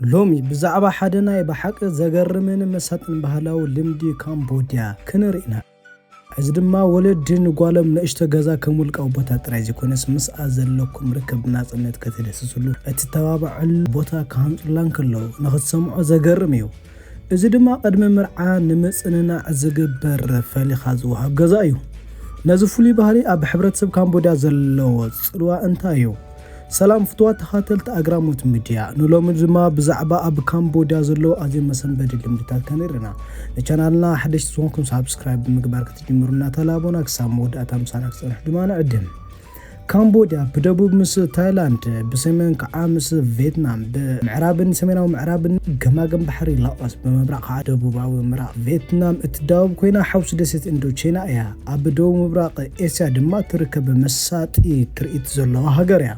ሎሚ ብዛዕባ ሓደ ናይ ብሓቂ ዘገርምን መሳጥን ባህላዊ ልምዲ ካምቦድያ ክንርኢ ኢና። እዚ ድማ ወለዲ ንጓሎም ንእሽቶ ገዛ ከም ውልቃዊ ቦታ ጥራይ ዘይኮነስ ምስኣ ዘለኩም ርክብ ብናጽነት ከተደስስሉ እትተባብዐሉ ቦታ ክሃንጹላ እንከለዉ ንኽትሰምዖ ዘገርም እዩ። እዚ ድማ ቅድሚ ምርዓ ንምጽንናዕ ዝግበር ፈሊኻ ዝወሃብ ገዛ እዩ። ነዚ ፍሉይ ባህሊ ኣብ ሕብረተሰብ ካምቦድያ ዘለዎ ጽልዋ እንታይ እዩ? ሰላም ፍቱዋት ተኻተልቲ ኣግራሞት ሚድያ፣ ንሎሚ ድማ ብዛዕባ ኣብ ካምቦድያ ዘለዉ ኣዝዮም መሰንበዲ ልምድታት ከነርኢ ኢና። ንቻናልና ሓደሽቲ ዝኾንኩም ሳብስክራይብ ብምግባር ክትጅምሩ እናተላቦና ክሳብ መወዳእታ ምሳና ክጸንሑ ድማ ንዕድም። ካምቦድያ ብደቡብ ምስ ታይላንድ፣ ብሰሜን ከዓ ምስ ቬትናም፣ ብምዕራብን ሰሜናዊ ምዕራብን ገማግም ባሕሪ ላኦስ፣ ብምብራቕ ከዓ ደቡባዊ ምብራቕ ቬትናም እትዳወብ ኮይና ሓውሲ ደሴት ኢንዶቻይና እያ። ኣብ ደቡብ ምብራቕ ኤስያ ድማ ትርከብ መሳጢ ትርኢት ዘለዋ ሃገር እያ።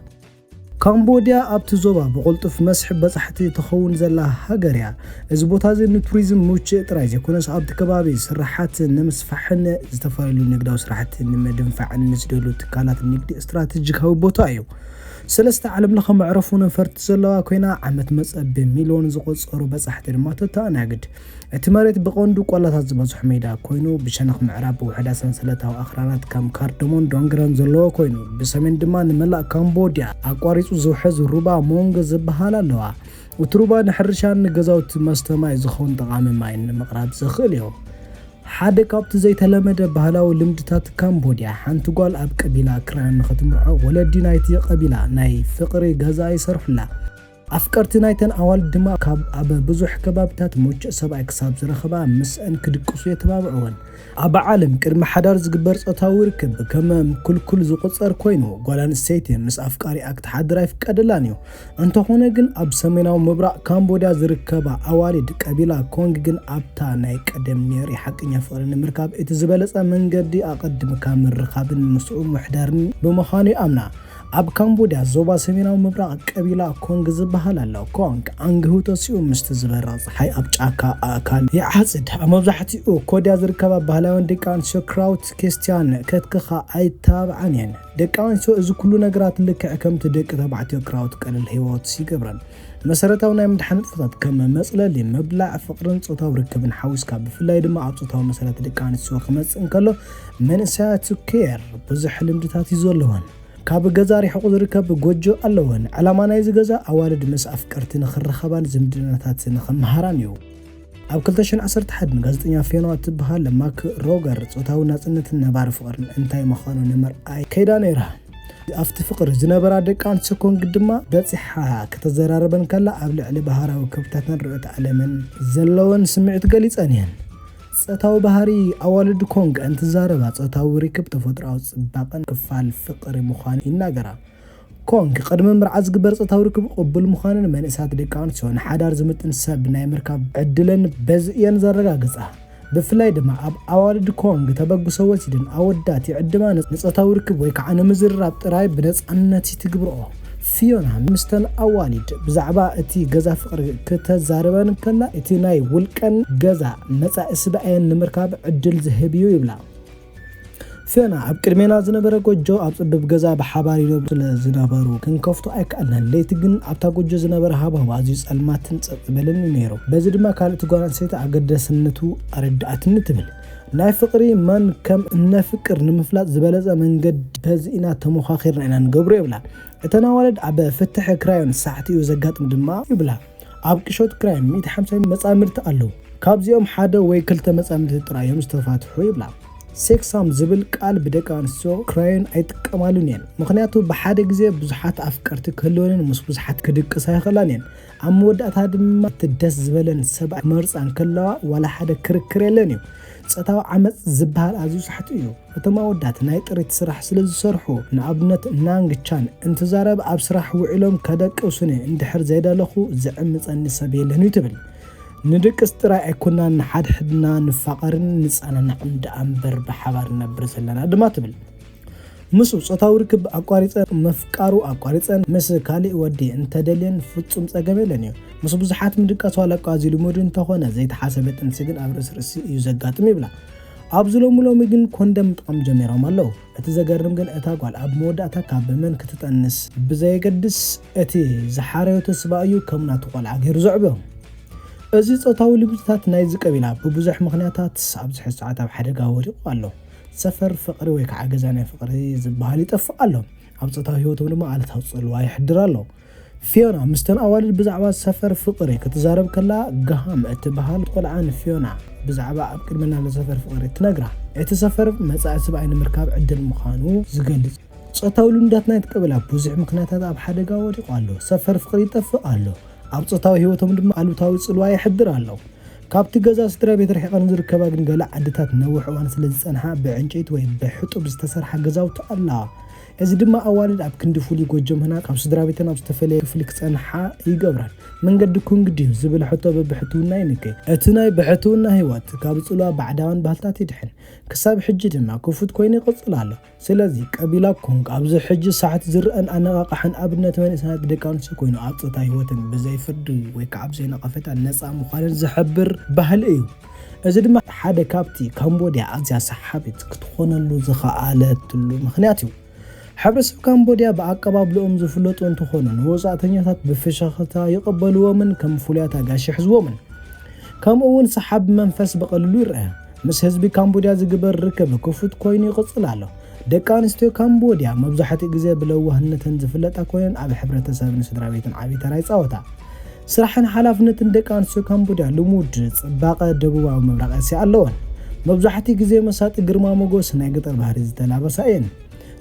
ካምቦድያ ኣብቲ ዞባ ብቕልጡፍ መስሕብ በጻሕቲ ትኸውን ዘላ ሃገር እያ። እዚ ቦታ እዚ ንቱሪዝም ምቹእ ጥራይ ዘይኮነስ ኣብቲ ከባቢ ስራሓት ንምስፋሕን ዝተፈላለዩ ንግዳዊ ስራሕቲ ንምድንፋዕን ንዝደልዩ ትካላት ንግዲ ስትራቴጂካዊ ቦታ እዩ። ሰለስተ ዓለም ለኸ መዕረፉ ነፈርቲ ዘለዋ ኮይና ዓመት መጸ ብሚልዮን ዝቆጸሩ በጻሕቲ ድማ ተተኣናግድ። እቲ መሬት ብቐንዱ ቆላታት ዝበዝሖ ሜዳ ኮይኑ ብሸነኽ ምዕራብ ብውሕዳት ሰንሰለታዊ ኣኽራናት ከም ካርደሞን ዶንግረን ዘለዎ ኮይኑ ብሰሜን ድማ ንመላእ ካምቦድያ ኣቋሪጹ ዝውሕዝ ሩባ ሞንጎ ዝበሃል ኣለዋ። እቲ ሩባ ንሕርሻን ንገዛውቲ መስተ ማይ ዝኸውን ጠቓሚ ማይ ንምቕራብ ዘኽእል እዩ። ሓደ ካብቲ ዘይተለመደ ባህላዊ ልምድታት ካምቦድያ ሓንቲ ጓል ኣብ ቀቢላ ክራዮን ንኽትምርዖ ወለዲ ናይቲ ቀቢላ ናይ ፍቕሪ ገዛ ይሰርሑላ። ኣፍቀርቲ ናይተን ኣዋልድ ድማ ካብ ኣብ ብዙሕ ከባብታት ምቹእ ሰብኣይ ክሳብ ዝረኸባ ምስአን ክድቅሱ የተባብዕወን። ኣብ ዓለም ቅድሚ ሓዳር ዝግበር ጾታዊ ርክብ ከም ክልኩል ዝቑጸር ኮይኑ ጓል ኣንስተይቲ ምስ ኣፍቃሪኣ ክትሓድር ኣይፍቀደላን እዩ። እንተኾነ ግን ኣብ ሰሜናዊ ምብራቕ ካምቦድያ ዝርከባ ኣዋልድ ቀቢላ ኮንግ ግን ኣብታ ናይ ቀደም ሜሪ ሓቀኛ ፍቕሪ ንምርካብ እቲ ዝበለጸ መንገዲ ኣቐድምካ ምርኻብን ምስኡ ምሕዳርን ብምዃኑ ይኣምና። ኣብ ካምቦድያ ዞባ ሰሜናዊ ምብራቕ ቀቢላ ኮንግ ዝበሃል ኣሎ። ኮንግ ኣንግህው ተሲኡ ምስቲ ዝበርቕ ጸሓይ ኣብ ጫካ ኣእካል ይዓጽድ። ኣብ መብዛሕትኡ ኮድያ ዝርከባ ባህላውያን ደቂ ኣንስትዮ ክራውት ኬስትያን ከትክኻ ኣይተባብዓን እየን። ደቂ ኣንስትዮ እዚ ኩሉ ነገራት ልክዕ ከምቲ ደቂ ተባዕትዮ ክራውት ቀለል ህይወት ይገብረን። መሰረታዊ ናይ ምድሓን ንጥፈታት ከም መጽለሊ፣ ምብላዕ፣ ፍቕርን ጾታዊ ርክብን ሓዊስካ ብፍላይ ድማ ኣብ ጾታዊ መሰላት ደቂ ኣንስትዮ ክመጽእ እንከሎ መንእሰያት ኬር ብዙሕ ልምድታት እዩ ዘለወን። ካብ ገዛ ሪሕቑ ዝርከብ ጎጆ ኣለወን። ዕላማ ናይዚ ገዛ ኣዋልድ ምስ ኣፍቀርቲ ንኽራኸባን ዝምድናታት ንኽምሃራን እዩ። ኣብ ክልተ ሽሕን ዓሰርተ ሓደን ጋዜጠኛ ፌኖ እትበሃል ማክ ሮገር ጾታዊ ናጽነትን ነባሪ ፍቕርን እንታይ ምዃኑ ንምርኣይ ከይዳ ነይራ። ኣብቲ ፍቕሪ ዝነበራ ደቂ ኣንስትዮ ኮንግ ድማ በጺሓ ከተዘራርበን ከላ ኣብ ልዕሊ ባህራዊ ክብርታተን ርእዮተ ዓለመን ዘለወን ስምዒት ገሊጸን እየን። ጾታዊ ባህሪ ኣዋልድ ኮንግ እንትዛረባ ጾታዊ ርክብ ተፈጥሮኣዊ ጽባቐን ክፋል ፍቕሪ ምዃኑ ይናገራ። ኮንግ ቅድሚ ምርዓ ዝግበር ጾታዊ ርክብ ቅቡል ምዃንን መንእሰያት ደቂ ኣንስትዮ ንሓዳር ዝምጥን ሰብ ናይ ምርካብ ዕድለን በዚ እየን ዘረጋግጻ። ብፍላይ ድማ ኣብ ኣዋልድ ኮንግ ተበግሶ ወሲደን ኣወዳት ይዕድማ ንጾታዊ ርክብ ወይ ከዓ ንምዝርራብ ጥራይ ብነጻነት ይትግብርኦ። ፊዮና ምስተን ኣዋልድ ብዛዕባ እቲ ገዛ ፍቕሪ ክተዛርበን ከላ እቲ ናይ ውልቀን ገዛ መጻኢ ስብኣየን ንምርካብ ዕድል ዝህብ እዩ ይብላ። ፊዮና ኣብ ቅድሜና ዝነበረ ጎጆ ኣብ ጽብብ ገዛ ብሓባር ይነብሩ ስለ ዝነበሩ ክንከፍቶ ኣይከኣልናን። ለይቲ ግን ኣብታ ጎጆ ዝነበረ ሃዋህው ኣዝዩ ጸልማትን ጸጥ ዝበለን እዩ ነይሩ። በዚ ድማ ካልእቲ ጓል ኣንስተይቲ ኣገዳስነቱ ኣረድኣትኒ ትብል። ናይ ፍቕሪ መን ከም እነፍቅር ንምፍላጥ ዝበለጸ መንገዲ በዚ ኢና ተመኻኺርና ኢና ንገብሮ ይብላ። እተን ኣዋልድ ኣብ ፍትሒ ክራዮን ሳሕቲ እዩ ዘጋጥም ድማ ይብላ። ኣብ ቅሾት ክራዮን ሚእቲ ሓምሳ መጻምድቲ ኣለዉ። ካብዚኦም ሓደ ወይ ክልተ መጻምድቲ ጥራይ እዮም ዝተፋትሑ ይብላ። ሴክሳም ዝብል ቃል ብደቂ ኣንስትዮ ክራዮን ኣይጥቀማሉን እየን። ምኽንያቱ ብሓደ ግዜ ብዙሓት ኣፍቀርቲ ክህልወንን ምስ ብዙሓት ክድቅሳ ይኽእላን እየን። ኣብ መወዳእታ ድማ እቲ ደስ ዝበለን ሰብኣይ ክመርጻ እንከለዋ ዋላ ሓደ ክርክር የለን እዩ። ጾታዊ ዓመጽ ዝበሃል ኣዝዩ ሳሕቲ እዩ። እቶም ኣወዳት ናይ ጥሪት ስራሕ ስለ ዝሰርሑ፣ ንኣብነት ናንግ ቻን እንትዛረብ ኣብ ስራሕ ውዒሎም ከደቅሱኒ እንድሕር ዘይደለኹ ዝዕምጸኒ ሰብ የለን እዩ ትብል። ንድቅስ ጥራይ ኣይኮናን ንሓድሕድና ንፋቐርን ንጸናናዕን ደኣ እምበር ብሓባር ንነብር ዘለና ድማ ትብል። ምስኡ ጾታዊ ርክብ ኣቋሪጸን ምፍቃሩ ኣቋሪጸን ምስ ካሊእ ወዲ እንተደልየን ፍጹም ጸገም የለን እዩ። ምስ ብዙሓት ምድቃስ ዋላ እኳ ኣዝዩ ልሙድ እንተኾነ ዘይተሓሰበ ጥንሲ ግን ኣብ ርእሲ ርእሲ እዩ ዘጋጥም ይብላ። ኣብዚ ሎሚ ሎሚ ግን ኮንደም ምጥቃም ጀሚሮም ኣለዉ። እቲ ዘገርም ግን እታ ጓል ኣብ መወዳእታ ካብ መን ክትጠንስ ብዘየገድስ እቲ ዝሓረዮ ተስፋ እዩ ከም ናቱ ቆልዓ ገይሩ ዘዕብዮ። እዚ ጾታዊ ልምድታት ናይዚ ቀቢላ ብብዙሕ ምኽንያታት ኣብዚ ሕዚ ሰዓት ኣብ ሓደጋ ወዲቑ ኣሎ። ሰፈር ፍቕሪ ወይ ከዓ ገዛ ናይ ፍቕሪ ዝበሃል ይጠፍእ ኣሎ። ኣብ ጾታዊ ህይወቶም ድማ ኣሉታዊ ጽልዋ ይሕድር ኣሎ። ፊዮና ምስተን ኣዋልድ ብዛዕባ ሰፈር ፍቕሪ ክትዛረብ ከላ፣ ገሃም እትበሃል ቆልዓ ንፊዮና ብዛዕባ ኣብ ቅድመና ዘሎ ሰፈር ፍቕሪ ትነግራ። እቲ ሰፈር መጻኢ ሰብኣይ ንምርካብ ዕድል ምዃኑ ዝገልጽ። ጾታዊ ልምዳት ናይቲ ቀቢላ ብዙሕ ምኽንያታት ኣብ ሓደጋ ወዲቑ ኣሎ። ሰፈር ፍቕሪ ይጠፍእ ኣሎ። ኣብ ጾታዊ ህይወቶም ድማ ኣሉታዊ ጽልዋ የሕድር ኣሎ። ካብቲ ገዛ ስድራ ቤት ርሒቐን ዝርከባ ግን ገለ ዓድታት ነዊሕ እዋን ስለ ዝጸንሓ ብዕንጨይቲ ወይ ብሕጡብ ዝተሰርሓ ገዛውቲ ኣለዋ። እዚ ድማ ኣዋልድ ኣብ ክንዲ ፍሉይ ጎጆ ምህናጽ ካብ ስድራ ቤተን ኣብ ዝተፈለየ ክፍሊ ክጸንሓ ይገብረን። መንገዲ ኩንግ ድዩ ዝብል ሕቶ በብሕትውና ይንከይ። እቲ ናይ ብሕትውና ህይወት ካብ ጽልዋ ባዕዳውያን ባህልታት ይድሕን። ክሳብ ሕጂ ድማ ክፉት ኮይኑ ይቕጽል ኣሎ። ስለዚ ቀቢላ ኩንግ ኣብዚ ሕጂ ሰዓት ዝረኣን ኣነቓቓሕን ኣብነት መንእሰያት ደቂ ኣንስትዮ ኮይኑ ኣብ ጾታዊ ህይወተን ብዘይ ፍርዲ ወይ ከዓ ብዘይ ነቐፌታ ነጻ ምዃነን ዝሕብር ባህሊ እዩ። እዚ ድማ ሓደ ካብቲ ካምቦድያ ኣዝያ ሰሓቢት ክትኾነሉ ዝኸኣለትሉ ምኽንያት እዩ። ሕብረተሰብ ካምቦድያ ብኣቀባብልኦም ዝፍለጡ እንትኾኑ ንወጻእተኛታት ብፍሽኽታ ይቐበልዎምን ከም ፍሉያት ኣጋይሽ ይሕዝዎምን። ከምኡ እውን ሰሓቢ መንፈስ ብቐሊሉ ይረአ። ምስ ህዝቢ ካምቦድያ ዝግበር ርክብ ክፉት ኮይኑ ይቕጽል ኣሎ። ደቂ ኣንስትዮ ካምቦድያ መብዛሕትኡ ግዜ ብለዋህነተን ዝፍለጣ ኮይነን ኣብ ሕብረተሰብን ስድራ ቤትን ዓቢ ተራ ይጻወታ። ስራሕን ሓላፍነትን ደቂ ኣንስትዮ ካምቦድያ ልሙድ ጽባቐ ደቡባዊ ምብራቕ እስያ ኣለወን። መብዛሕትኡ ግዜ መሳጢ ግርማ ሞገስ ናይ ገጠር ባህሪ ዝተላበሳ እየን።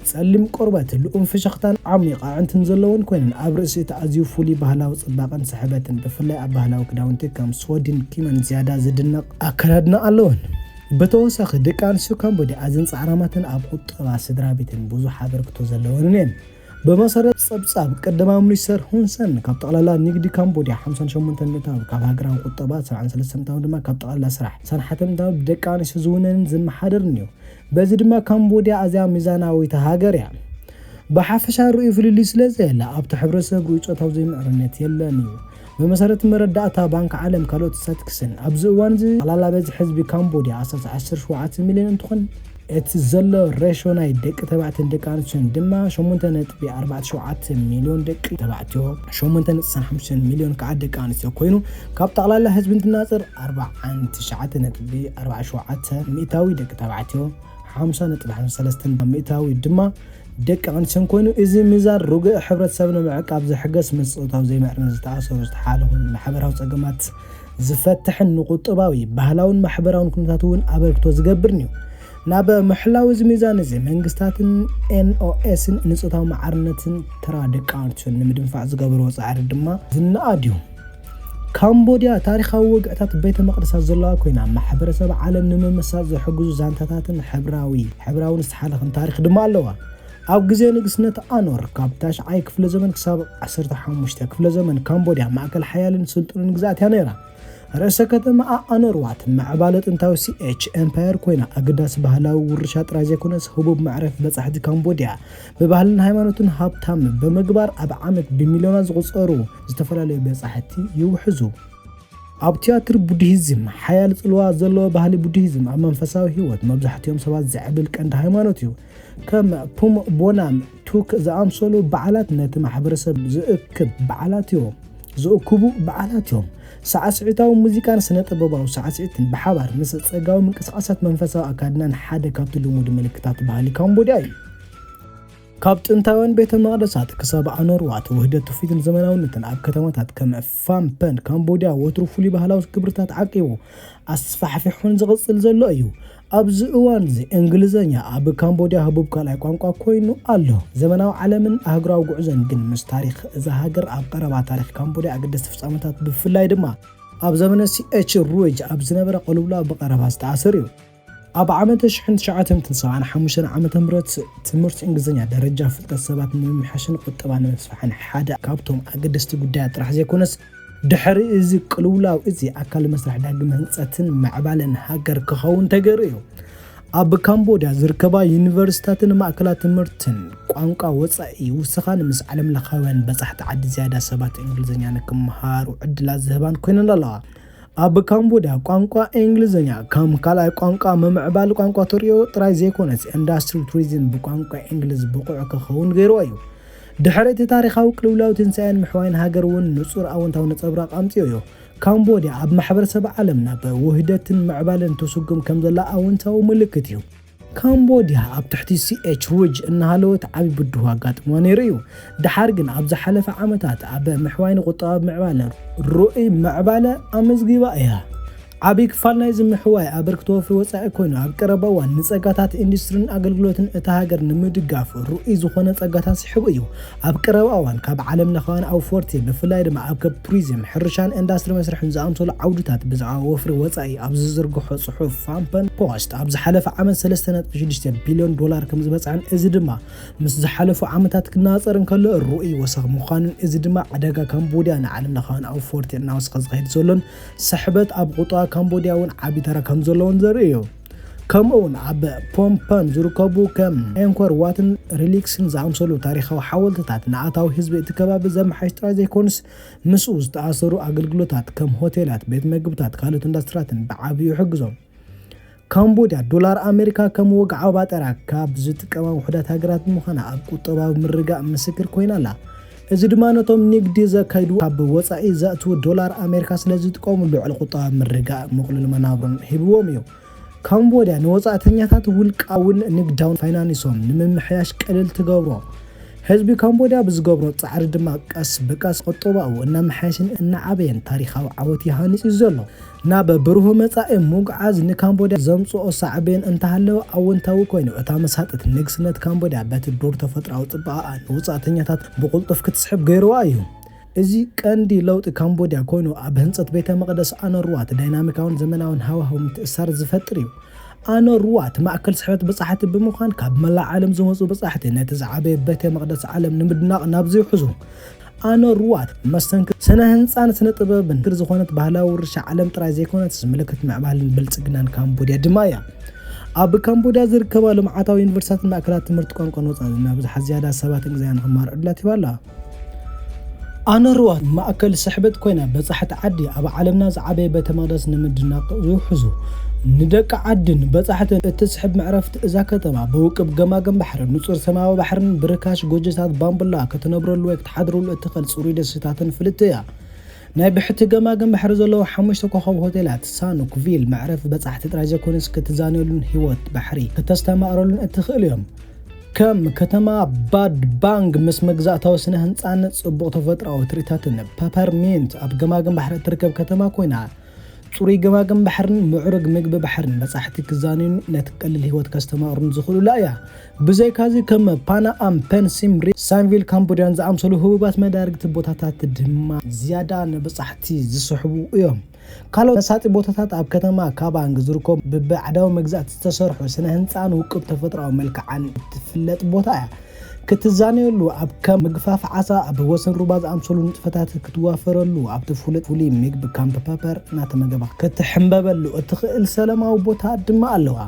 ጸሊም ቆርበት፣ ልኡም ፍሽኽታን ዓሚቕ ኣዕንትን ዘለወን ኮይነን ኣብ ርእሲ እቲ ኣዝዩ ፍሉይ ባህላዊ ጽባቐን ስሕበትን ብፍላይ ኣብ ባህላዊ ክዳውንቲ ከም ሶዲን ኪመን ዝያዳ ዝድነቕ ኣከዳድና ኣለወን። ብተወሳኺ ደቂ ኣንስትዮ ካምቦድያ ኣዝየን ጻዕራማትን ኣብ ቁጠባ ስድራ ቤትን ብዙሕ ኣበርክቶ ዘለወንን እየን። ብመሰረት ጸብጻብ ቀዳማይ ሚኒስተር ሁን ሰን ካብ ጠቕላላ ንግዲ ካምቦድያ ሓምሳን ሸሞንተን ሚእታዊ ካብ ሃገራዊ ቁጠባ ሰብዓን ሰለስተን ሚእታዊ ድማ ካብ ጠቕላላ ስራሕ ሰብዓን ሓሙሽተን ሚእታዊ ብደቂ ኣንስትዮ ዝውነንን ዝመሓደርን እዩ። በዚ ድማ ካምቦድያ ኣዝያ ሚዛናዊት ሃገር እያ። ብሓፈሻ ርእዩ ፍልልይ ስለ ዘየለ ኣብቲ ሕብረተሰብ ርእዩ ጾታዊ ዘይምዕርነት የለን እዩ። ብመሰረት መረዳእታ ባንክ ዓለም ካልኦት ስታቲክስን ኣብዚ እዋን እዚ ጠቕላላ በዝሒ ህዝቢ ካምቦድያ ኣስታት ዓሰርተ ሸውዓተ ሚልዮን እንትኾን እቲ ዘሎ ሬሾ ናይ ደቂ ተባዕትዮን ደቂ ኣንስትዮን ድማ ሸሞንተ ነጥቢ ኣርባዕተ ሸውዓተ ሚልዮን ደቂ ተባዕትዮ ሸሞንተ ነጥቢ ሓሙሽተ ሚልዮን ከዓ ደቂ ኣንስትዮ ኮይኑ ካብ ጠቕላላ ህዝቢ እንትናፅር ኣርባዓን ትሽዓተ ነጥቢ ኣርባዕተ ሸውዓተ ሚእታዊ ደቂ ተባዕትዮ ሓምሳ ነጥቢ ሓምሳ ሰለስተ ሚእታዊ ድማ ደቂ ኣንስትዮን ኮይኑ እዚ ሚዛን ርጉእ ሕብረተሰብ ንምዕቃብ ዝሕገዝ ምስ ጾታዊ ዘይምዕርነት ዝተኣሰሩ ዝተሓላለኹን ማሕበራዊ ጸገማት ዝፈትሕን ንቁጠባዊ ባህላውን ማሕበራውን ኩነታት እውን ኣበርክቶ ዝገብርን እዩ። ናብ ምሕላው እዚ ሚዛን እዚ መንግስታትን ኤንኦኤስን ንጾታዊ ማዕርነትን ተራ ደቂ ኣንስትዮን ንምድንፋዕ ዝገብርዎ ጻዕሪ ድማ ዝነኣድ እዩ። ካምቦድያ ታሪኻዊ ወግዕታት ቤተ መቕደሳት ዘለዋ ኮይና ማሕበረሰብ ዓለም ንምምሳጥ ዝሕግዙ ዛንታታትን ሕብራዊ ሕብራውን ዝተሓለኸን ታሪኽ ድማ ኣለዋ። ኣብ ግዜ ንግስነት ኣኖር ካብ ታሽዓይ ክፍለ ዘመን ክሳብ ዓሰርተ ሓሙሽተ ክፍለ ዘመን ካምቦድያ ማእከል ሓያልን ስልጡንን ግዝኣት እያ ነይራ። ርእሰ ከተማኣ ኣኖርዋት ምዕባለ ጥንታዊ ሲኤች ኤምፓየር ኮይና ኣገዳሲ ባህላዊ ውርሻ ጥራይ ዘይኮነስ ህቡብ መዕረፊ በጻሕቲ ካምቦድያ ብባህልን ሃይማኖትን ሃብታም ብምግባር ኣብ ዓመት ብሚልዮናት ዝቑጸሩ ዝተፈላለዩ በጻሕቲ ይውሕዙ። ኣብ ቲያትር ቡድሂዝም ሓያል ጽልዋ ዘለዎ ባህሊ ቡድሂዝም ኣብ መንፈሳዊ ህይወት መብዛሕትኦም ሰባት ዘዕብል ቀንዲ ሃይማኖት እዩ። ከም ፑም ቦናም ቱክ ዝኣምሰሉ በዓላት ነቲ ማሕበረሰብ ዝእክብ በዓላት እዮም። ዝእክቡ በዓላት እዮም። ሳዕስዒታዊ ሙዚቃን ስነ ጥበባዊ ሳዕስዒትን ብሓባር ምስ ጸጋዊ ምንቅስቓሳት መንፈሳዊ ኣካድናን ሓደ ካብቲ ልሙድ ምልክታት ባህሊ ካምቦድያ እዩ። ካብ ጥንታውያን ቤተ መቕደሳት ክሳብ ኣኖርዋት ውህደት ትውፊትን ዘመናውነትን ኣብ ከተማታት ከም ፋምፐን ካምቦድያ ወትሩ ፍሉይ ባህላዊ ክብርታት ዓቂቡ ኣስፋሕፊሑን ዝቕጽል ዘሎ እዩ። ኣብዚ እዋን እዚ እንግሊዝኛ ኣብ ካምቦድያ ህቡብ ካልኣይ ቋንቋ ኮይኑ ኣሎ። ዘመናዊ ዓለምን ኣህጉራዊ ጉዕዞን ግን ምስ ታሪኽ እዛ ሃገር ኣብ ቀረባ ታሪኽ ካምቦድያ ኣገደስቲ ፍጻመታት ብፍላይ ድማ ኣብ ዘመነ ሲኤች ሩጅ ኣብ ዝነበረ ቅልውላው ብቐረባ ዝተኣሰር እዩ። ኣብ ዓመተ ሽሕን ትሽዓተ ሚእትን ሰብዓን ሓሙሽተን ዓመተ ምህረት ትምህርቲ እንግሊዝኛ ደረጃ ፍልጠት ሰባት ንምምሕያሽን ቁጠባ ንምስፋሕን ሓደ ካብቶም ኣገደስቲ ጉዳያት ጥራሕ ዘይኮነስ ድሕሪ እዚ ቅልውላው እዚ ኣካል መስርሕ ዳግመ ህንፀትን ምዕባለን ሃገር ክኸውን ተገይሩ እዩ። ኣብ ካምቦድያ ዝርከባ ዩኒቨርሲታትን ማእከላት ትምህርትን ቋንቋ ወጻኢ ውስኻን ምስ ዓለምለኻውያን በጻሕቲ ዓዲ ዝያዳ ሰባት እንግሊዝኛ ንክመሃሩ ዕድላት ዝህባን ኮይነን ኣለዋ። ኣብ ካምቦድያ ቋንቋ እንግሊዝኛ ከም ካልኣይ ቋንቋ ምምዕባል ቋንቋ ተርእዮ ጥራይ ዘይኮነስ፣ ኢንዱስትሪ ቱሪዝም ብቋንቋ እንግሊዝ ብቑዕ ክኸውን ገይርዎ እዩ። ድሕሪ እቲ ታሪኻዊ ቅልውላው ትንሳኤን ምሕዋይን ሃገር እውን ንጹር ኣወንታዊ ነጸብራቕ ኣምጺኡ እዩ። ካምቦድያ ኣብ ማሕበረሰብ ዓለም ናብ ውህደትን ምዕባለን ትስጉም ከም ዘላ ኣወንታዊ ምልክት እዩ። ካምቦድያ ኣብ ትሕቲ ሲኤች ሩጅ እናሃለወት ዓቢ ብድሆ ኣጋጢምዋ ነይሩ እዩ። ደሓር ግን ኣብ ዝሓለፈ ዓመታት ኣብ ምሕዋይን ቁጠባዊ ምዕባለን ርኡይ ምዕባለ ኣመዝጊባ እያ። ዓቢ ክፋል ናይዚ ምሕዋይ ኣበርክቶ ወፍሪ ወጻኢ ኮይኑ፣ ኣብ ቀረባ እዋን ንጸጋታት ኢንዱስትሪን ኣገልግሎትን እታ ሃገር ንምድጋፍ ርኡይ ዝኾነ ጸጋታት ስሒቡ እዩ። ኣብ ቀረባ እዋን ካብ ዓለም ለኻውያን ኣውፈርቲ፣ ብፍላይ ድማ ኣብ ከብ ቱሪዝም፣ ሕርሻን ኢንዱስትሪ መስርሕን ዝኣምሰሉ ዓውድታት ብዛዕባ ወፍሪ ወጻኢ ኣብ ዝዝርግሖ ጽሑፍ፣ ፋምፐን ፖስት ኣብ ዝሓለፈ ዓመት ሰለስተ ነጥቢ ሽዱሽተ ቢልዮን ዶላር ከም ዝበጽሐን እዚ ድማ ምስ ዝሓለፉ ዓመታት ክነጻጸር እንከሎ ርኡይ ወሰኽ ምዃኑን፣ እዚ ድማ ዕዳጋ ካምቦድያ ንዓለም ለኻውያን ኣውፈርቲ እናወሰኸ ዝኸይድ ዘሎን ስሕበት ኣብ ቁጠባ ካምቦድያ እውን ዓቢ ተራ ከም ዘለዎን ዘርኢ እዩ። ከምኡ እውን ኣብ ፖምፐን ዝርከቡ ከም ኤንኮር ዋትን ሪሊክስን ዝኣምሰሉ ታሪኻዊ ሓወልትታት ንኣታዊ ህዝቢ እቲ ከባቢ ዘመሓይሽ ጥራይ ዘይኮኑስ፣ ምስኡ ዝተኣሰሩ ኣገልግሎታት ከም ሆቴላት፣ ቤት መግብታት፣ ካልኦት ኢንዱስትሪታትን ብዓቢኡ ይሕግዞም። ካምቦድያ ዶላር ኣሜሪካ ከም ወግዓዊ ባጤራ ካብ ዝጥቀማ ውሑዳት ሃገራት ብምዃና ኣብ ቁጠባዊ ምርግጋእ ምስክር ኮይና ኣላ። እዚ ድማ ነቶም ንግዲ ዘካይዱ ካብ ወጻኢ ዘእትዉ ዶላር ኣሜሪካ ስለ ዝጥቀሙ ልዑል ቁጠባዊ ምርግጋእ ምቕሉል መናብሮን ሂብዎም እዩ። ካምቦድያ ንወጻእተኛታት ውልቃውን ንግዳውን ፋይናንሶም ንምምሕያሽ ቀለል ትገብሮ። ህዝቢ ካምቦድያ ብዝገብሮ ጻዕሪ ድማ ቀስ ብቀስ ቁጠባኡ እናመሓየሽን እናዓበየን ታሪኻዊ ዓወት ይሃንጽ እዩ ዘሎ። ናብ ብሩህ መጻኢ ምጉዓዝ ንካምቦድያ ዘምጽኦ ሳዕቤን እንተሃለወ ኣወንታዊ ኮይኑ፣ እታ መሳጥት ንግስነት ካምቦድያ በቲ ዱር ተፈጥሮኣዊ ጽባቐኣ ንወጻእተኛታት ብቕልጡፍ ክትስሕብ ገይርዋ እዩ። እዚ ቀንዲ ለውጢ ካምቦድያ ኮይኑ፣ ኣብ ህንጸት ቤተ መቕደስ ኣነርዋት ዳይናሚካውን ዘመናውን ሃዋህው ምትእስሳር ዝፈጥር እዩ። ኣነርዋት ማእከል ስሕበት በጻሕቲ ብምዃን፣ ካብ መላእ ዓለም ዝመጹ በጻሕቲ ነቲ ዝዓበየ ቤተ መቕደስ ዓለም ንምድናቕ ናብዚ ይውሕዙ። ኣነርዋት መስተንክር ስነ ህንጻን ስነ ጥበብን ክር ዝኾነት ባህላዊ ውርሻ ዓለም ጥራይ ዘይኮነትስ፣ ምልክት ምዕባልን ብልጽግናን ካምቦድያ ድማ እያ። ኣብ ካምቦድያ ዝርከባ ልምዓታዊ ዩኒቨርሲታትን ማእከላት ትምህርቲ ቋንቋን ወጻኢ እናብዝሓ ዝያዳ ሰባት እንግሊዝኛ ንኽመሃሩ ዕድላት ሂባ ኣላ። ኣነርዋት ማእከል ስሕበት ኮይና፣ በጻሕቲ ዓዲ ኣብ ዓለምና ዝዓበየ ቤተ መቕደስ ንምድናቕ ይውሕዙ። ንደቂ ዓድን በጻሕትን እትስሕብ መዕረፍቲ እዛ ከተማ፣ ብውቁብ ገማግም ባሕሪ፣ ንጹር ሰማያዊ ባሕርን ብርካሽ ጎጆታት ባምቡላ ክትነብረሉ ወይ ክትሓድረሉ እትኽእል ጽሩይ ደሴታትን ፍልጥቲ እያ። ናይ ብሕቲ ገማግም ባሕሪ ዘለዎ ሓሙሽተ ኮኾብ ሆቴላት ሳኑክ ቪል መዕረፊ በጻሕቲ ጥራይ ዘይኮነስ፣ ክትዛነየሉን ህይወት ባሕሪ ክተስተማቕረሉን እትኽእል እዮም። ከም ከተማ ባድ ባንግ ምስ መግዛእታዊ ስነ ህንጻን ጽቡቕ ተፈጥሮኣዊ ትርኢታትን፣ ፐፐርሚንት ኣብ ገማግም ባሕሪ እትርከብ ከተማ ኮይና፣ ጽሩይ ገማግም ባሕርን ምዕሩግ ምግቢ ባሕርን በጻሕቲ ክዛንዩን ነቲ ቀሊል ህይወት ከስተማቕሩን ዝኽእሉላ እያ። ብዘይካዚ፣ ከም ፓና ኣም ፔን ሲም ሪፕ፣ ሳንቪል ካምቦድያን ዝኣምሰሉ ህቡባት መዳርግቲ ቦታታት ድማ ዝያዳ ንበጻሕቲ ዝስሕቡ እዮም። ካልኦት መሳጢ ቦታታት ኣብ ከተማ ካባንግ ዝርከቡ ብባዕዳዊ መግዛእቲ ዝተሰርሑ ስነ ህንጻን ውቁብ ተፈጥሮኣዊ መልክዓን እትፍለጥ ቦታ እያ። ክትዛነየሉ፣ ኣብ ከም ምግፋፍ ዓሳ፣ ኣብ ወሰን ሩባ ዝኣምሰሉ ንጥፈታት ክትዋፈረሉ፣ ኣብቲ ፍሉጥ ፍሉይ ምግቢ ካምፕ ፐፐር እናተመገባ ክትሕምበበሉ እትኽእል ሰላማዊ ቦታ ድማ ኣለዋ።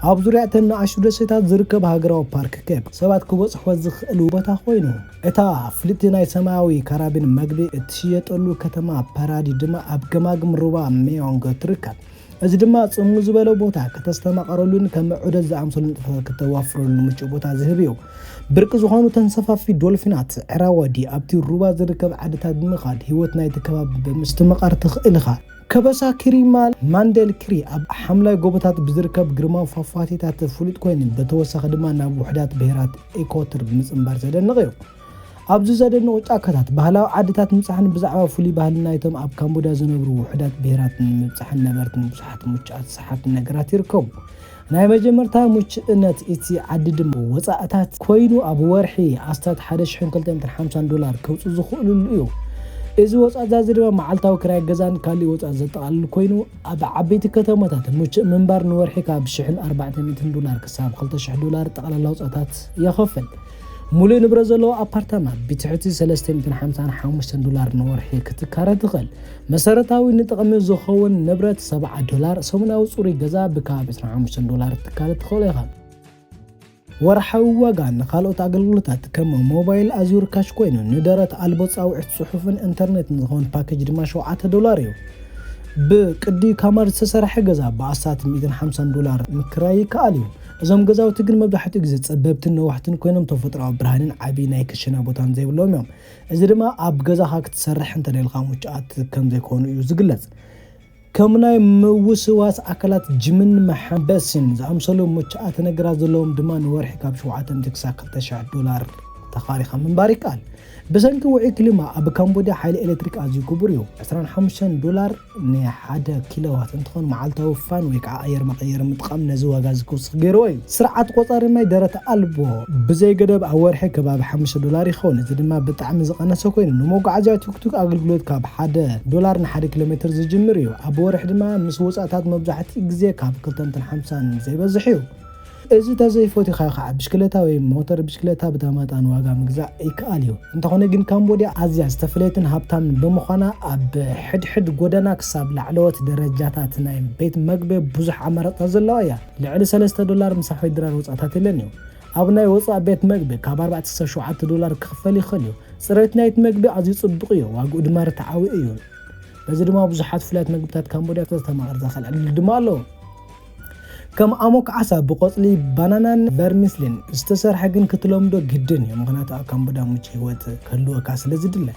ኣብ ዙርያ እተን ንኣሽቱ ደሴታት ዝርከብ ሃገራዊ ፓርክ ኬፕ ሰባት ክበጽሕዎ ዝኽእሉ ቦታ ኮይኑ፣ እታ ፍልጥቲ ናይ ሰማያዊ ካራቢን መግቢ እትሽየጠሉ ከተማ ፓራዲ ድማ ኣብ ገማግም ሩባ ሜዮንግ ትርከብ። እዚ ድማ ጽምው ዝበለ ቦታ ከተስተማቕረሉን ከም ዑደት ዝኣምሰሉ ንጥፈታት ከተዋፍረሉ ምቹእ ቦታ ዝህብ እዩ። ብርቂ ዝኾኑ ተንሰፋፊ ዶልፊናት፣ ዕራወዲ፣ ኣብቲ ሩባ ዝርከብ ዓድታት ብምኻድ ህይወት ናይቲ ከባቢ ብምስትምቓር ትኽእል ኢኻ። ከበሳ ኪሪማል ማንደል ክሪ ኣብ ሓምላይ ጎቦታት ብዝርከብ ግርማዊ ፏፏቴታት ፍሉጥ ኮይኑ፣ ብተወሳኺ ድማ ናብ ውሑዳት ብሄራት ኤኳቶር ብምጽንባር ዘደንቕ እዩ። ኣብዚ ዘደንቑ ጫካታት፣ ባህላዊ ዓድታት ምብጻሕን ብዛዕባ ፍሉይ ባህሊ ናይቶም ኣብ ካምቦድያ ዝነብሩ ውሑዳት ብሄራት ንምብጻሕን ነበርትን ብዙሓት ምቹኣት ሰሓብቲ ነገራት ይርከቡ። ናይ መጀመርታ ምቹእነት እቲ ዓዲ ድማ ወጻእታት ኮይኑ፣ ኣብ ወርሒ ኣስታት ሓደ ሽሕን ክልተ ሚእትን ሓምሳን ዶላር ከውጽእ ዝኽእልሉ እዩ። እዚ ወጻእታት እዚ ድማ መዓልታዊ ክራይ ገዛን ካልእ ወጻእ ዘጠቓልል ኮይኑ፣ ኣብ ዓበይቲ ከተማታት ምቹእ ምንባር ንወርሒ ካብ ሽሕን ኣርባዕተ ሚእትን ዶላር ክሳብ ክልተ ሽሕ ዶላር ጠቕላላ ወጻእታት የኸፍል። ሙሉእ ንብረት ዘለዎ ኣፓርታማ ብትሕቲ ሰለስተ ሚእትን ሓምሳን ሓሙሽተን ዶላር ንወርሒ ክትካረ ትኽእል። መሰረታዊ ንጥቕሚ ዝኸውን ንብረት ሰብዓ ዶላር፣ ሰሙናዊ ጽሩይ ገዛ ብከባቢ ዕስራን ሓሙሽተን ዶላር ክትካረ ትኽእል ኢኻ። ወርሓዊ ዋጋ ንኻልኦት ኣገልግሎታት ከም ሞባይል ኣዝዩ ርካሽ ኮይኑ፣ ንደረት ኣልቦ ጻውዒት፣ ጽሑፍን ኢንተርኔትን ዝኸውን ፓኬጅ ድማ ሸውዓተ ዶላር እዩ። ብቅዲ ካማር ዝተሰርሐ ገዛ ብኣስታት ሚእትን ሓምሳን ዶላር ምክራይ ይከኣል እዩ። እዞም ገዛውቲ ግን መብዛሕትኡ ግዜ ጸበብትን ነዋሕትን ኮይኖም ተፈጥሮኣዊ ብርሃንን ዓቢ ናይ ክሽነ ቦታን ዘይብሎም እዮም። እዚ ድማ ኣብ ገዛኻ ክትሰርሕ እንተደልኻ ምቹኣት ከም ዘይኮኑ እዩ ዝግለጽ። ከም ናይ ምውስዋስ ኣካላት ጅምን መሓበስን ዝኣምሰሉ ምቹኣት ነገራት ዘለዎም ድማ ንወርሒ ካብ ሸውዓተ ሚእቲ ክሳብ ክልተ ሽሕ ዶላር ተኻሪኻ ምንባር ይከኣል። ብሰንኪ ውዑይ ክሊማ ኣብ ካምቦድያ ሓይሊ ኤሌክትሪክ ኣዝዩ ክቡር እዩ። ዕስራን ሓሙሽተን ዶላር ንሓደ ኪሎዋት እንትኾን፣ መዓልታዊ ፋን ወይ ከዓ ኣየር መቐየሪ ምጥቃም ነዚ ዋጋ እዚ ክውስኽ ገይርዎ እዩ። ስርዓት ቆጻሪ ማይ ደረት ኣልቦ ብዘይ ገደብ ኣብ ወርሒ ከባቢ ሓሙሽተ ዶላር ይኸውን። እዚ ድማ ብጣዕሚ ዝቐነሰ ኮይኑ፣ ንመጓዓዝያ ቱክቱክ ኣገልግሎት ካብ ሓደ ዶላር ንሓደ ኪሎ ሜትር ዝጅምር እዩ። ኣብ ወርሒ ድማ ምስ ወጻእታት መብዛሕትኡ ግዜ ካብ ክልተ ሚእትን ሓምሳን ዘይበዝሕ እዩ። እዚ ተዘይፈቲኻዮ ከዓ ብሽክለታ ወይ ሞተር ብሽክለታ ብተመጣጣኒ ዋጋ ምግዛእ ይከኣል እዩ። እንተኾነ ግን ካምቦድያ ኣዝያ ዝተፈለየትን ሃብታምን ብምዃና ኣብ ሕድሕድ ጎደና ክሳብ ላዕለዎት ደረጃታት ናይ ቤት መግቢ ብዙሕ ኣማራፅታት ዘለዋ እያ። ልዕሊ ሰለስተ ዶላር ምሳሕ ወይ ድራር ወፃእታት የለን እዩ። ኣብ ናይ ወፃእ ቤት መግቢ ካብ ኣርባዕተ ክሳብ ሸውዓተ ዶላር ክኽፈል ይኽእል እዩ። ፅሬት ናይቲ መግቢ ኣዝዩ ፅቡቕ እዩ፣ ዋግኡ ድማ ርትዓዊ እዩ። በዚ ድማ ብዙሓት ፍሉያት መግብታት ካምቦድያ ተስተማቕር ዘኽእል ዕድል ድማ ኣለዎ። ከም ኣሞክ ዓሳ ብቆጽሊ ባናናን ቨርሚስሊን ዝተሰርሐ ግን ክትለምዶ ግድን እዩ፣ ምኽንያቱ ኣብ ካምቦድያ ምቹእ ህይወት ክህልወካ ስለ ዝድለ።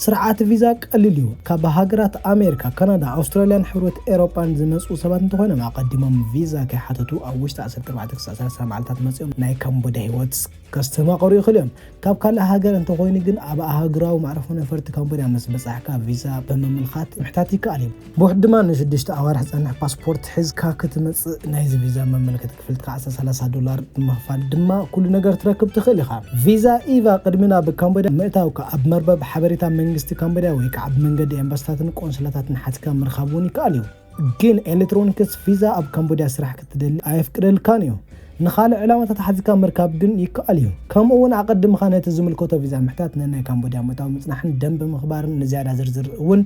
ስርዓት ቪዛ ቀሊል እዩ። ካብ ሃገራት ኣሜሪካ፣ ካናዳ፣ ኣውስትራልያን ሕብረት ኤሮጳን ዝመጹ ሰባት እንተኾይኖም ኣቐዲሞም ቪዛ ከይሓተቱ ኣብ ውሽጢ ዓሰርተ ኣርባዕተ ክሳብ ሰላሳ መዓልታት መጺኦም ናይ ካምቦድያ ህይወት ከስተማቕሩ ይኽእሉ እዮም። ካብ ካልእ ሃገር እንተኾይኑ ግን ኣብ ኣህጉራዊ መዕርፎ ነፈርቲ ካምቦድያ ምስ በጻሕካ ቪዛ ብምምልካት ምሕታት ይከኣል እዩ። ብውሕድ ድማ ንሽዱሽተ ኣዋርሕ ዝጸንሕ ፓስፖርት ሒዝካ ክትመጽእ ናይዚ ቪዛ መመልከቲ ክፍልቲ ከዓ ሰላሳ ዶላር ብምኽፋል ድማ ኩሉ ነገር ትረክብ ትኽእል ኢኻ። ቪዛ ኢቫ ቅድሚ ናብ ካምቦድያ ምእታውካ ኣብ መርበብ ሓበሬታ መንግስቲ ካምቦድያ ወይ ከዓ ብመንገዲ ኤምባሲታትን ቆንስላታትን ሓቲትካ ምርኻብ እውን ይከኣል እዩ። ግን ኤሌክትሮኒክስ ቪዛ ኣብ ካምቦድያ ስራሕ ክትደሊ ኣየፍቅደልካን እዩ። ንኻልእ ዕላማታት ሓቲትካ ምርካብ ግን ይከኣል እዩ። ከምኡ እውን ኣቐድምኻ ነቲ ዝምልከቶ ቪዛ ምሕታት ንናይ ካምቦድያ ምእታው ምጽናሕን ደንበ ምኽባርን ንዝያዳ ዝርዝር እውን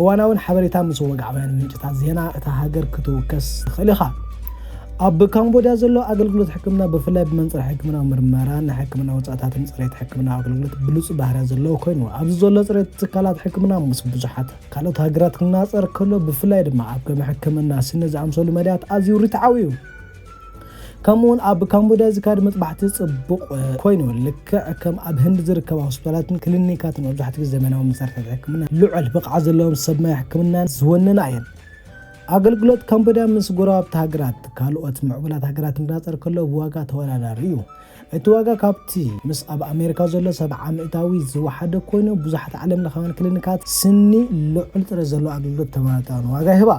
እዋናውን ሓበሬታ ምስ ወግዓውያን ምንጭታት ዜና እታ ሃገር ክትውከስ ትኽእል ኢኻ። ኣብ ካምቦድያ ዘሎ ኣገልግሎት ሕክምና ብፍላይ ብመንጽር ሕክምናዊ ምርመራ፣ ናይ ሕክምና ወጻእታትን ጽሬት ሕክምናዊ ኣገልግሎት ብሉጽ ባህርያ ዘለዎ ኮይኑ፣ ኣብዚ ዘሎ ጽሬት ትካላት ሕክምና ምስ ብዙሓት ካልኦት ሃገራት ክነጻጸር ከሎ፣ ብፍላይ ድማ ኣብ ከም ሕክምና ስኒ ዝኣምሰሉ መዳያት ኣዝዩ ርትዓዊ እዩ። ከምኡውን ኣብ ካምቦድያ ዝካየድ መጥባሕቲ ጽቡቕ ኮይኑ፣ ልክዕ ከም ኣብ ህንዲ ዝርከባ ሆስፒታላትን ክሊኒካትን መብዛሕትኡ ግዜ ዘመናዊ መሳርሒታት ሕክምና፣ ልዑል ብቕዓት ዘለዎም ሰብ ሞያ ሕክምናን ዝወነና እየን። ኣገልግሎት ካምቦድያ ምስ ጎረባብቲ ሃገራት፣ ካልኦት ምዕቡላት ሃገራት ክነጻጸር ከሎ ብዋጋ ተወዳዳሪ እዩ። እቲ ዋጋ ካብቲ ምስ ኣብ ኣሜሪካ ዘሎ ሰብዓ ሚእታዊ ዝወሓደ ኮይኑ፣ ብዙሓት ዓለም ለኻውያን ክሊኒካት ስኒ ልዑል ጥረ ዘለዎ ኣገልግሎት ተመጣጣኒ ዋጋ ይህባ።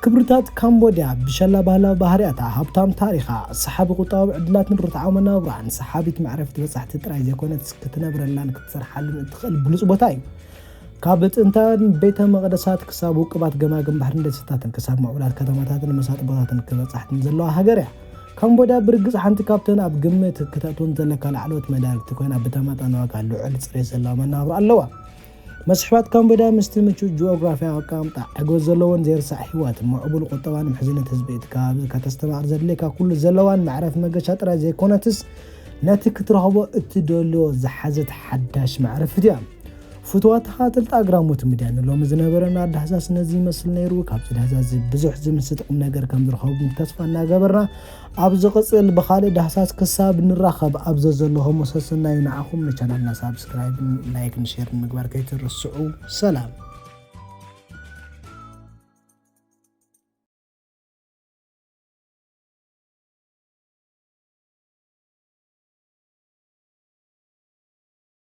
ክብርታት ካምቦድያ ብሸላ ባህላዊ ባህርያታ፣ ሃብታም ታሪኻ፣ ሰሓቢ ቁጠባዊ ዕድላትን ርትዓዊ መነባብሮኣን ሰሓቢት መዕረፊት በጻሕቲ ጥራይ ዘይኮነትስ ክትነብረላን ክትሰርሓሉን እትኽእል ብሉጽ ቦታ እዩ። ካብ ጥንታውያን ቤተ መቕደሳት ክሳብ ውቁባት ገማግም ባሕርን ደሴታትን ክሳብ ምዕቡላት ከተማታትን መሳጢ ቦታትን ክበጻሕትን ዘለዋ ሃገር እያ። ካምቦድያ ብርግጽ ሓንቲ ካብተን ኣብ ግምት ክተእትወን ዘለካ ላዕለዎት መዳርግቲ ኮይና ብተመጣጣኒ ዋጋ ልዑል ጽሬት ዘለዋ መነባብሮ ኣለዋ። መስሕባት ካምቦድያ ምስቲ ምቹእ ጂኦግራፍያዊ ኣቀማምጣ፣ ዕግበት ዘለዎን ዘይርሳዕ ህይወት፣ ምዕቡል ቁጠባን ምሕዝነት ህዝቢ እቲ ከባቢ ከተስተማቕር ዘድልየካ ኩሉ ዘለዋን መዕረፊ መገሻ ጥራይ ዘይኮነትስ ነቲ ክትረኽቦ እትደልዮ ዝሓዘት ሓዳሽ መዕረፊት እያ። ፍትዋት ተኸታተልቲ ኣግራሞት ሚድያ ንሎሚ ዝነበረና ዳህሳስ ነዚ ይመስል ነይሩ። ካብዚ ዳህሳስ እዚ ብዙሕ ዝምስጥ ቁም ነገር ከም ዝረኸብኩም ተስፋ እናገበርና ኣብ ዝቕጽል ብኻልእ ዳህሳስ ክሳብ ንራኸብ ኣብ ዘዘለኹም ሰሰናዩ ንዓኹም። ንቻናልና ሳብስክራይብን ላይክን ሼርን ምግባር ከይትርስዑ። ሰላም።